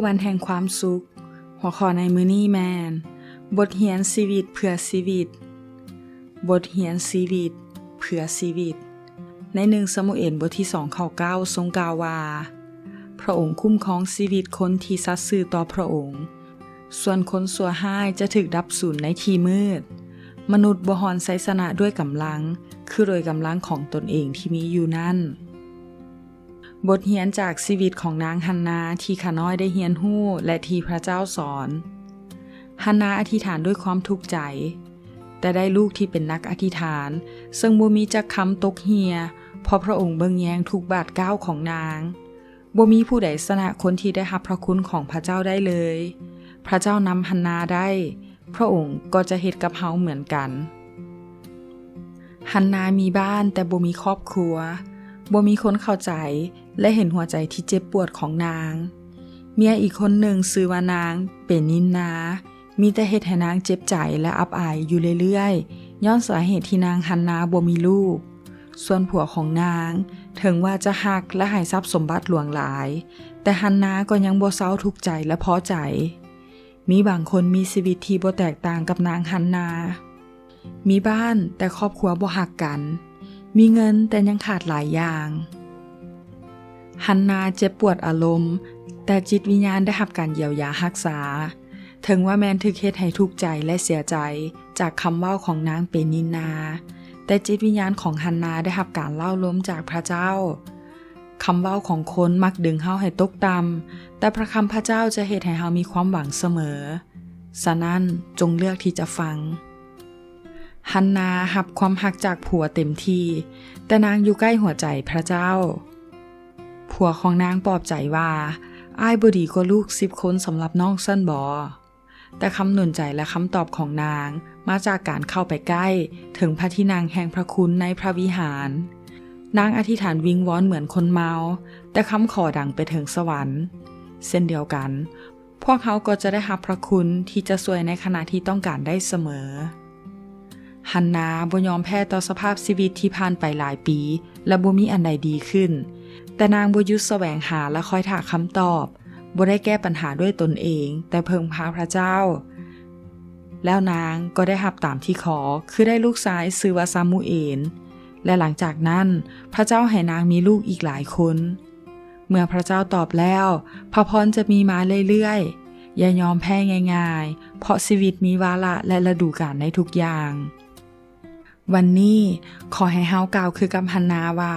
ວັນແຫ່ງຄວາມສຸກ. ຫົວຂໍ້ໃນມື້ນີ້ແມ່ນ ບົດຮຽນຊີວິດເພື່ອຊີວິດ. ບົດຮຽນຊີວິດເພື່ອຊີວິດ. ໃນໜຶ່ງຊາມູເອນ ບົດທີສອງ ຂໍ້ເກົ້າ ຊົງກ່າວວ່າ, ພຣະອົງຄຸ້ມຄອງຊີວິດຄົນທີ່ສັດຊື່ຕໍ່ພຣະອົງ, ສ່ວນຄົນຊົ່ວຮ້າຍຈະຖືກດັບສູນໃນທີ່ມືດ. ມະນຸດບໍ່ຮ່ອນໄຊຊະນະດ້ວຍກຳລັງ, ຄືໂດຍກຳລັງຂອງຕົນເອງທີ່ມີຢູ່ນັ້ນ. ບົດຮຽນຈາກຊີວິດຂອງນາງຮັນນາທີ່ຂ້ານ້ອຍໄດ້ຮຽນຮູ້ ແລະ ທີ່ພຣະເຈົ້າສອນ. ຮັນນາອະທິຖານດ້ວຍຄວາມທຸກໃຈ, ແຕ່ໄດ້ລູກທີ່ເປັນນັກອະທິຖານ, ເຊິ່ງບໍ່ມີຈັກຄຳຕົກເຮ່ຍ, ເພາະພຣະອົງເບິ່ງແຍງທຸກບາດກ້າວຂອງນາງ. ບໍ່ມີຜູ້ໃດຊະນະຄົນທີ່ໄດ້ຮັບພຣະຄຸນຂອງພຣະເຈົ້າໄດ້ເລີຍ. ພຣະເຈົ້ານຳຮັນນາໄດ້, ພຣະອົງກໍຈະເຮັດກັບເຮົາເໝືອນກັນ. ຮັນນາມີບ້ານແຕ່ບໍ່ມີຄອບຄົວ, ບໍ່ມີຄົນເຂົ້າໃຈ ແລະ ເຫັນຫົວໃຈທີ່ເຈັບປວດຂອງນາງ. ເມຍອີກຄົນໜຶ່ງຊື່ວ່ານາງເປນິນນາ, ມີແຕ່ເຮັດໃຫ້ນາງເຈັບໃຈ ແລະ ອັບອາຍຢູ່ເລື້ອຍໆ, ຍ້ອນສາເຫດທີ່ນາງຮັນນາບໍ່ມີລູກ. ສ່ວນຜົວຂອງນາງ, ເຖິງວ່າຈະຮັກ ແລະ ໃຫ້ຊັບສົມບັດຫຼວງຫຼາຍ, ແຕ່ຮັນນາກໍຍັງບໍ່ເຊົາທຸກໃຈ ແລະ ພໍໃຈ. ມີບາງຄົນມີຊີວິດທີ່ບໍ່ແຕກຕ່າງກັບນາງຮັນນາ. ມີບ້ານ, ແຕ່ຄອບຄົວບໍ່ຮັກກັນ. ມີເງິນ, ແຕ່ຍັງຂາດຫຼາຍຢ່າງ. ຮັນນາເຈັບປວດອາລົມ, ແຕ່ຈິດວິນຍານໄດ້ຮັບການຢຽວຢາຮັກສາ. ເຖິງວ່າແມ່ນຖືກເຮັດໃຫ້ທຸກໃຈ ແລະ ເສຍໃຈຈາກຄຳເວົ້າຂອງນາງເປນິນນາ, ແຕ່ຈິດວິນຍານຂອງຮັນນາໄດ້ຮັບການເລົ້າລົມຈາກພຣະເຈົ້າ. ຄຳເວົ້າຂອງຄົນມັກດຶງເຮົາໃຫ້ຕົກຕ່ຳ, ແຕ່ພຣະຄຳພຣະເຈົ້າຈະເຮັດໃຫ້ເຮົາມີຄວາມຫວັງສະເໝີ. ສະນັ້ນ, ຈົ່ງເລືອກທີ່ຈະຟັງ. ຮັນນາຮັບຄວາມຮັກຈາກຜົວເຕັມທີ່, ແຕ່ນາງຢູ່ໃກ້ຫົວໃຈພຣະເຈົ້າ. ຜົວຂອງນາງປອບໃຈວ່າ, ອ້າຍບໍ່ດີກວ່າລູກສິບຄົນສຳລັບນ້ອງຊັ້ນບໍ? ແຕ່ຄຳໜູນໃຈ ແລະ ຄຳຕອບຂອງນາງມາຈາກການເຂົ້າໄປໃກ້ເຖິງພຣະທີ່ນັ່ງແຫ່ງພຣະຄຸນໃນພຣະວິຫານ. ນາງອະທິຖານວິງວອນເໝືອນຄົນເມົາ, ແຕ່ຄຳຂໍດັງໄປເຖິງສະຫວັນ. ເຊັ່ນດຽວກັນ, ພວກເຮົາກໍຈະໄດ້ຮັບພຣະຄຸນທີ່ຈະຊ່ວຍໃນຂະນະທີ່ຕ້ອງການໄດ້ສະເໝີ. ຮັນນາບໍ່ຍອມແພ້ຕໍ່ສະພາບຊີວິດທີ່ຜ່ານໄປຫຼາຍປີ ແລະ ບໍ່ມີອັນໃດດີຂຶ້ນ, ແຕ່ນາງບໍ່ຢຸດສະແຫວງຫາ ແລະ ຄອຍຖ້າຄຳຕອບ, ບໍ່ໄດ້ແກ້ບັນຫາດ້ວຍຕົນເອງ, ແຕ່ເພິ່ງພາພຣະເຈົ້າ. ແລ້ວນາງກໍໄດ້ຮັບຕາມທີ່ຂໍ, ຄືໄດ້ລູກຊາຍຊື່ວ່າຊາມູເອນ. ແລະ ຫຼັງຈາກນັ້ນ, ພຣະເຈົ້າໃຫ້ນາງມີລູກອີກຫຼາຍຄົນ. ເມື່ອພຣະເຈົ້າຕອບແລ້ວ, ພຣະພອນຈະມີມາເລື້ອຍໆ. ຢ່າຍອມແພ້ງ່າຍໆ, ເພາະຊີວິດມີວາລະ ແລະ ລະດູການໃນທຸກຢ່າງ. ວັນນີ້, ຂໍໃຫ້ເຮົາກ່າວຄືກັບຮັນນາວ່າ,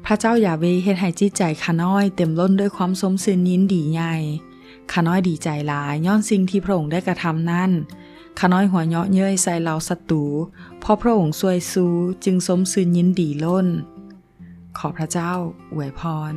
ພຣະເຈົ້າຢາເວເຮັດໃຫ້ຈິດໃຈຂ້ານ້ອຍເຕັມລົ້ນດ້ວຍຄວາມຊົມຊື່ນຍິນດີໃຫຍ່. ຂ້ານ້ອຍດີໃຈຫຼາຍຍ້ອນສິ່ງທີ່ພຣະອົງໄດ້ກະທຳນັ້ນ. ຂ້ານ້ອຍຫົວເຍາະເຍີ້ຍໃສ່ເຫຼົ່າສັດຕູ, ເພາະພຣະອົງຊ່ວຍຊູ, ຈຶ່ງຊົມຊື່ນຍິນດີລົ້ນ. ຂໍພຣະເຈົ້າອວຍພອນ.